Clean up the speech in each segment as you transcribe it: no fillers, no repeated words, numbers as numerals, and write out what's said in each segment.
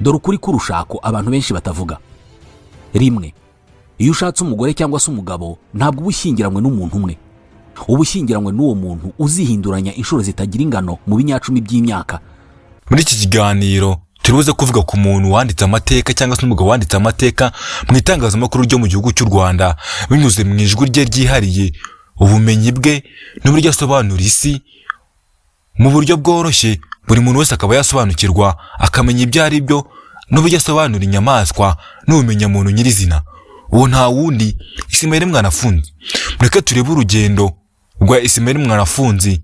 Dore ukuri k'urushako abantu benshi batavuga. Rimwe, iyo ushatse umugore cyangwa se umugabo, ntabwo uba ushyingiranywe n'umuntu umwe, uba ushyingiranywe n'uwo muntu uzihinduranya inshuro zitagira ingano mu binyacumi by'imyaka. Muri iki kiganiro turibuze kuvuga ku muntu wanditse amateka, cyangwa se umugabo wanditse amateka mu itangazamakuru ryo mu gihugu cy'u Rwanda, binyuze mu ijwi rye ryihariye, ubumenyi bwe n'uburyo asobanura isi mu buryo bworoshye, buri muntu wese akaba yasobanukirwa, akamenya ibyo ari byo, n'uburyo asobanura inyamaswa n'ubumenyamuntu nyirizina. Uwo nta wundi, Ismail Mwanafunzi. Mureke turebe urugendo rwa Ismail Mwanafunzi,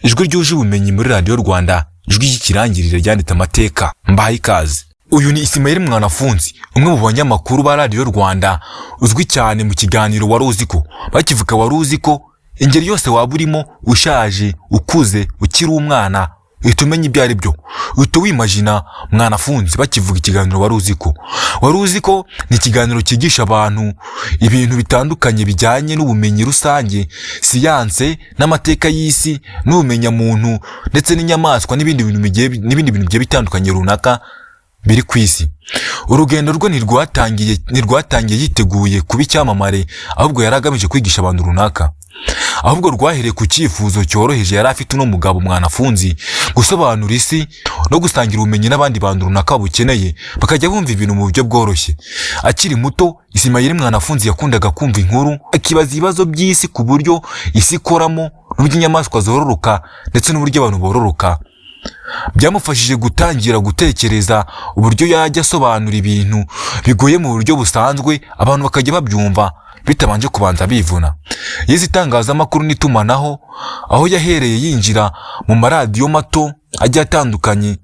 ijwi ryuje ubumenyi muri Radiyo Rwanda, ijwi ry'ikirangirire ryanditse amateka. Mbahaye ikaze. Uyu ni Ismail Mwanafunzi, umwe mu banyamakuru ba Radiyo Rwanda, uzwi cyane mu kiganiro Wari Uzi Ko. Bakivuga Wari Uzi Ko, ingeri yose waba urimo, ushaje, ukuze, ukiri umwana, uhita umenya ibyo ari byo, uhita wimajina Mwanafunzi bakivuga ikiganiro Wari Uzi Ko. Wari Uzi Ko ni ikiganiro cyigisha abantu ibintu bitandukanye bijyanye n'ubumenyi rusange, siyanse n'amateka y'isi n'ubumenyamuntu ndetse n'inyamaswa n'ibindi bintu bigiye bitandukanye runaka biri ku isi. Urugendo rwe ntirwatangiye yiteguye kuba icyamamare, ahubwo yari agamije kwigisha abantu runaka. Ahubwo rwahereye ku cyifuzo cyoroheje yari afite uno mugabo Mwanafunzi, gusobanura isi no gusangira ubumenyi n'abandi bantu runaka babukeneye, bakajya bumva ibintu mu buryo bworoshye. Akiri muto, Ismail Mwanafunzi yakundaga kumva inkuru, akibaza ibibazo by'isi, ku buryo isi ikoramo, n'uburyo inyamaswa zororoka ndetse n'uburyo abantu bororoka. Byamufashije gutangira gutekereza uburyo yajya asobanura ibintu bigoye mu buryo busanzwe, abantu bakajya babyumva bitabanje kubanza bivuna. Yize itangazamakuru n'itumanaho, aho yahereye yinjira mu maradiyo mato agiye atandukanye,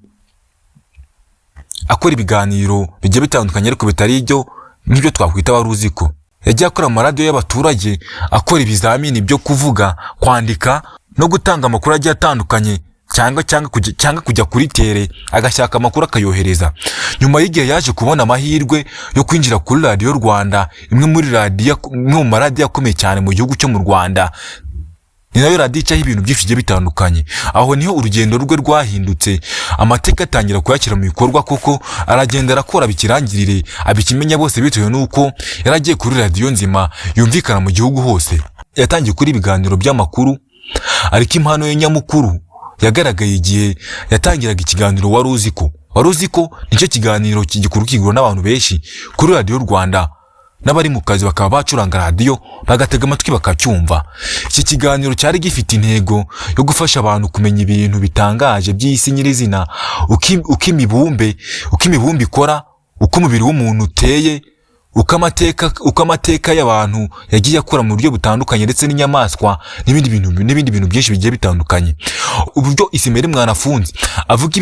akora ibiganiro bigiye bitandukanye, ariko bitari ibyo nk'ibyo twakwita Wari Uzi Ko. Yagiye akora mu maradiyo y'abaturage, akora ibizamini byo kuvuga, kwandika no gutanga amakuru agiye atandukanye, cyangwa kujya kuri terrain agashaka amakuru akayohereza. Nyuma y'igihe yaje kubona amahirwe yo kwinjira kuri Radiyo Rwanda, imwe mu maradiyo akomeye cyane mu gihugu cyo mu Rwanda, ni nayo radiyo icaho ibintu byinshi bigiye bitandukanye. Aho niho urugendo rwe rwahindutse, amateka atangira kuyashyira mu bikorwa kuko aragenda arakora bikirangirire, abikimenya bose, bitewe n'uko yari agiye kuri radiyo nzima yumvikana mu gihugu hose. Yatangiye kuri ibiganiro by'amakuru, ariko impano ye nyamukuru yagaragaye igihe yatangiraga ikiganiro Wari Uzi Ko. Wari Uzi Ko nicyo kiganiro gikurikirwa n'abantu benshi kuri Radiyo Rwanda, n'abari mu kazi bakaba bacuranga radiyo, bagatega amatwi, bakacyumva. Iki kiganiro cyari gifite intego yo gufasha abantu kumenya ibintu bitangaje by'isi nyirizina, uko imibumbe ikora, uko umubiri w'umuntu uteye, uko amateka y'abantu yagiye akura mu buryo butandukanye, ndetse n'inyamaswa n'ibindi bintu byinshi bigiye bitandukanye. Uburyo Ismail Mwanafunzi avuga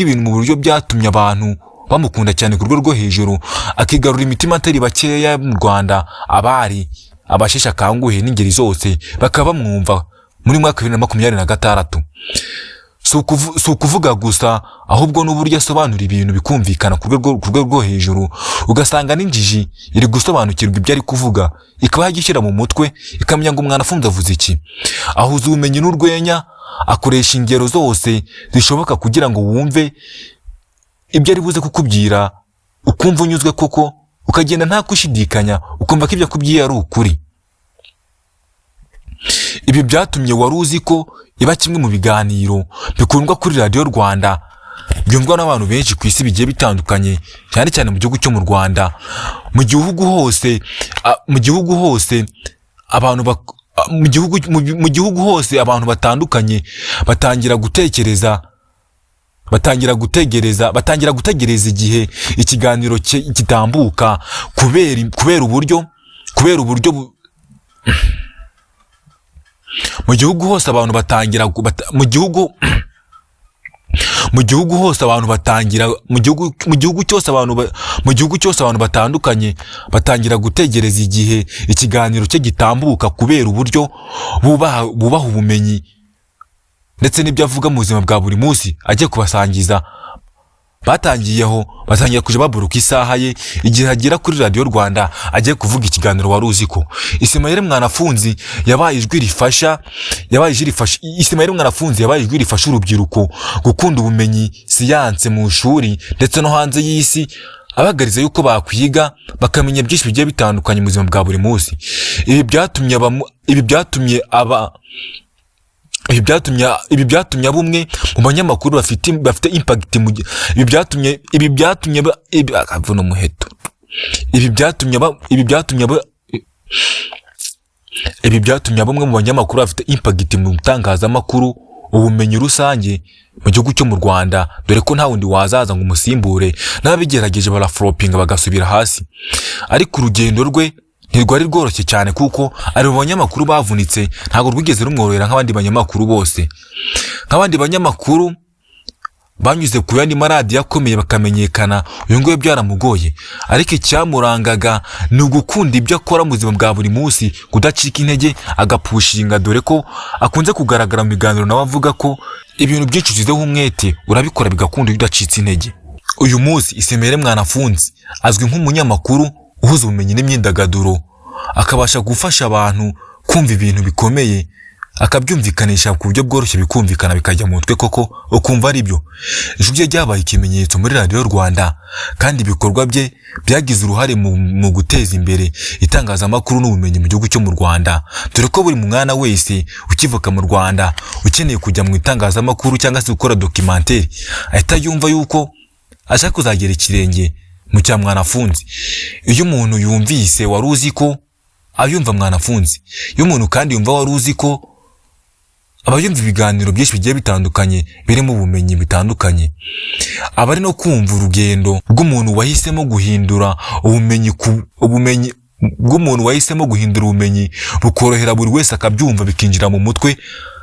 ibintu mu buryo byatumye abantu bamukunda cyane ku rwego rwo hejuru, akigarura imitima atari bakeya mu Rwanda, abari abasheshe akanguhe n'ingeri zose bakaba bamwumva muri mwaka 2026. Si ukuvuga gusa, ahubwo n'uburyo asobanura ibintu bikumvikana ku rwego rwo hejuru, ugasanga n'injiji iri gusobanukirwa ibyo ari kuvuga, ikaba yagishyira mu mutwe, ikamenya ngo Mwanafunzi avuze iki. Ahuza ubumenyi n'urwenya, akoresha ingero zose zishoboka kugira ngo wumve ibyo ari buze kukubwira, ukumva unyuzwe koko, ukagenda nta gushidikanya, ukumva ko ibyo akubwiye ari ukuri. Ibi byatumye Wari Uzi Ko iba kimwe mu biganiro bikundwa kuri Radiyo Rwanda, byumvwa n'abantu benshi ku isi bigiye bitandukanye, cyane cyane mu gihugu cyo mu Rwanda. Mu gihugu hose abantu batandukanye batangira gutekereza, batangira gutegereza igihe ikiganiro cye gitambuka, kubera uburyo mu gihugu hose abantu batangira gu- bata- mu gihugu mu gihugu hose abantu batangira mu gihugu mu gihugu cyose abantu ba- mu gihugu cyose abantu batandukanye batangira gutegereza igihe ikiganiro cye gitambuka, kubera uburyo bubaha ubumenyi ndetse n'ibyo avuga mu buzima bwa buri munsi agiye kubasangiza. Batangiyeho batangira kuja baburuka isaha ye igihe agera kuri Radiyo Rwanda agiye kuvuga ikiganiro Wari Uzi Ko. Isimayeli Mwanafunzi yabaye ijwi rifasha, yabaye ijwi rifasha. Isimayeli Mwanafunzi yabaye ijwi rifasha urubyiruko gukunda ubumenyi, siyanse mu ishuri ndetse no hanze y'isi, abagariza yuko bakwiga bakamenya byinshi bigiye bitandukanye mu buzima bwa buri munsi. Ibi byatumye bumwe mu banyamakuru bafite impact mu ibi byatumye ibi akavuna umuheto. Ibi byatumye bamwe mu banyamakuru bafite impact mu itangazamakuru, ubumenyi rusange mu gihugu cyo mu Rwanda, dore ko nta wundi wazaza ngo umusimbure, n'ababigerageje baraflopinga bagasubira hasi. Ariko urugendo rwe ntirwari rworoshye cyane, kuko ari mu banyamakuru bavunitse. Ntabwo rwigeze rumworohera nk'abandi banyamakuru bose, nk'abandi banyamakuru banyuze ku yandi maradiyo akomeye bakamenyekana. Uyu nguyu byaramugoye, ariko icyamurangaga ni ugukunda ibyo akora mu buzima bwa buri munsi, kudacika intege, agapushinga, dore ko akunze kugaragara mu biganiro nawe avuga ko ibintu byinshi ushyizeho umwete urabikora bigakunda iyo udacitse intege. Uyu munsi Isemere Mwanafunzi azwi nk'umunyamakuru uhuza ubumenyi n'imyidagaduro, akabasha gufasha abantu kumva ibintu bikomeye, akabyumvikanisha ku buryo bworoshye, bikumvikana, bikajya mu mutwe koko ukumva ari byo. Ijwi rye ryabaye ikimenyetso muri Radiyo Rwanda, kandi ibikorwa bye byagize uruhare mu guteza imbere itangazamakuru n'ubumenyi mu gihugu cyo mu Rwanda, dore ko buri mwana wese ukivuka mu Rwanda ukeneye kujya mu itangazamakuru cyangwa se gukora documentaire ahita yumva yuko ashaka kuzagera ikirenge mu cya Mwanafunzi. Iyo umuntu yumvise Wari Uzi Ko, ayumva Mwanafunzi. Iyo umuntu kandi yumva Wari Uzi Ko, aba yumva ibiganiro byinshi bigiye bitandukanye birimo ubumenyi butandukanye, aba ari no kumva urugendo rw'umuntu wahisemo guhindura ubumenyi ku ubumenyi bw'umuntu wahisemo guhindura ubumenyi bukorohera buri wese, akabyumva bikinjira mu mutwe,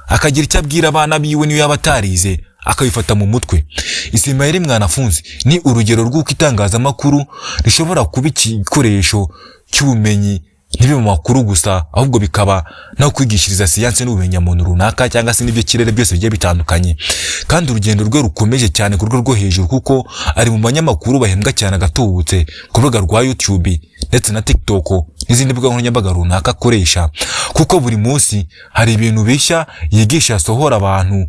akagira icyo abwira abana biwe niyo yaba atarize akabifata mu mutwe. Isimayeli Mwanafunzi ni urugero rw'uko itangazamakuru rishobora kuba igikoresho cy'ubumenyi, ntibibe mu makuru gusa, ahubwo bikaba no kwigishiriza siyanse n'ubumenyamuntu runaka cyangwa se n'ibyo kirere byose bigiye bitandukanye. Kandi urugendo rwe rukomeje cyane ku rwego rwo hejuru, kuko ari mu banyamakuru bahembwa cyane agatubutse ku rubuga rwa YouTube ndetse na TikTok n'izindi mbuga nkoranyambaga runaka akoresha, kuko buri munsi hari ibintu bishya yigisha, asohora abantu.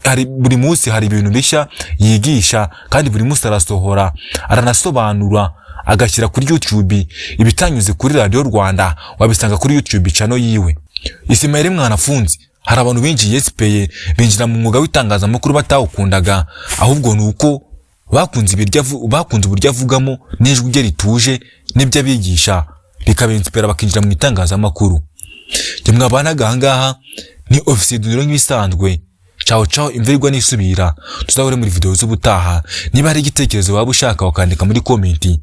Hari buri munsi hari ibintu bishya yigisha, kandi buri munsi arasohora, aranasobanura, agashyira kuri YouTube. Ibitanyuze kuri Radiyo Rwanda wabisanga kuri YouTube channel yiwe. Isimayeli Mwanafunzi, hari abantu benshi yesipeye binjira mu mwuga w'itangazamakuru batawukundaga, ahubwo ni uko bakunze uburyo avugamo n'ijwi rye rituje n'ibyo abigisha, bikabensipera bakinjira mu itangazamakuru. Njye mwabanaga ahangaha ni Ofisiye Duniro nk'ibisanzwe. Ciao ciao, imvura igwa nisubira, tuzahure muri video z'ubutaha. Niba hari igitekerezo waba ushaka, wakandika muri comment,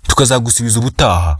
tukazagusubiza ubutaha.